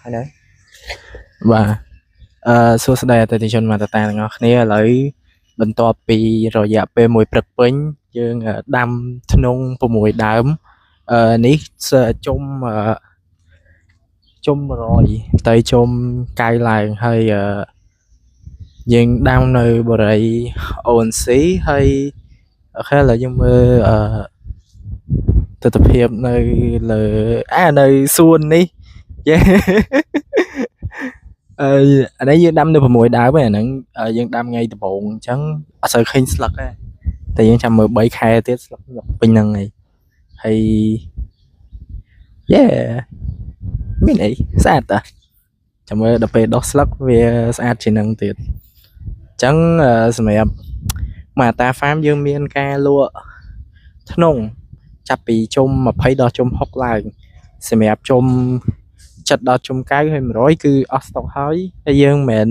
ហើយនៅ បាទអឺសួស្តីអតិថិជនមកតាទាំងអស់គ្នាឥឡូវបន្ទាប់ពីរយៈពេលមួយព្រឹកពេញយើងដាំធ្នង់6ដើមអឺនេះជុំអឺជុំ100ទៅជុំកៅឡើងហើយអឺយើងដាំនៅបរិយ ONC ហើយ OK ឥឡូវយើងមើលអឺទស្សនភាពនៅលើអានៅសួននេះយេ អឺអានេះយើងដាំនៅ6ដើមឯអាហ្នឹងយើងដាំថ្ងៃដំបូងអញ្ចឹងអត់សូវឃើញស្លឹកទេតែយើងចាំមើល3ខែទៀតស្លឹកញាប់ពេញហ្នឹងហើយហើយ yeah មានអីស្អាតតាចាំមើលដល់ពេលដុះស្លឹកវាស្អាតជាងហ្នឹងទៀតអញ្ចឹងសម្រាប់ម៉ាតា farm យើងមានការលក់ធ្នង់ចាប់ពីជុំ20ដល់ជុំ60ឡើងសម្រាប់ជុំ ចិត្តដល់ជុំ9ហើយ100គឺអស់ស្តុកហើយហើយយើងមិនមែ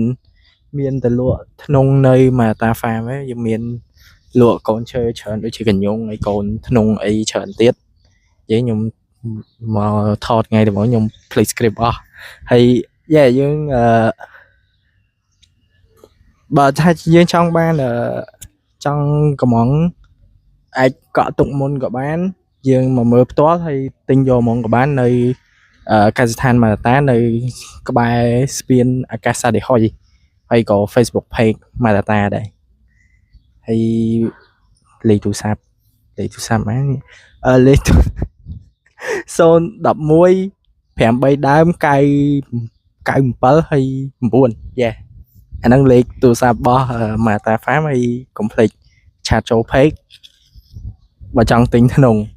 នមានតែលក់ធ្នង់នៅម៉ាតា farm ទេយើងមានលក់កូនឈើច្រើនដូចជាកញ្ញុងហើយកូនធ្នង់អីច្រើនទៀតនិយាយខ្ញុំមកថតថ្ងៃដំបូងខ្ញុំភ្លេច script អស់ហើយ yeah យើងអឺបើថាយើងចង់បានអឺចង់កំងអាចកក់ទុកមុនក៏បាន យើងមកមើលផ្ទាល់ហើយទិញយកហ្មងក៏បាននៅ កសិដ្ឋានម៉ាតានៅក្បែរស្ពានអាកាសសាឌីហុយហើយក៏ Facebook page ម៉ាតាដែរហើយលេខទូរស័ព្ទលេខទូរស័ព្ទហ្នឹងអឺលេខទូ011 8ដើម9 97ហើយ9 yeah អាហ្នឹងលេខទូរស័ព្ទរបស់ម៉ាតា farm ហើយកុំភ្លេច chat ចូល page បើចង់ទិញធ្នង់។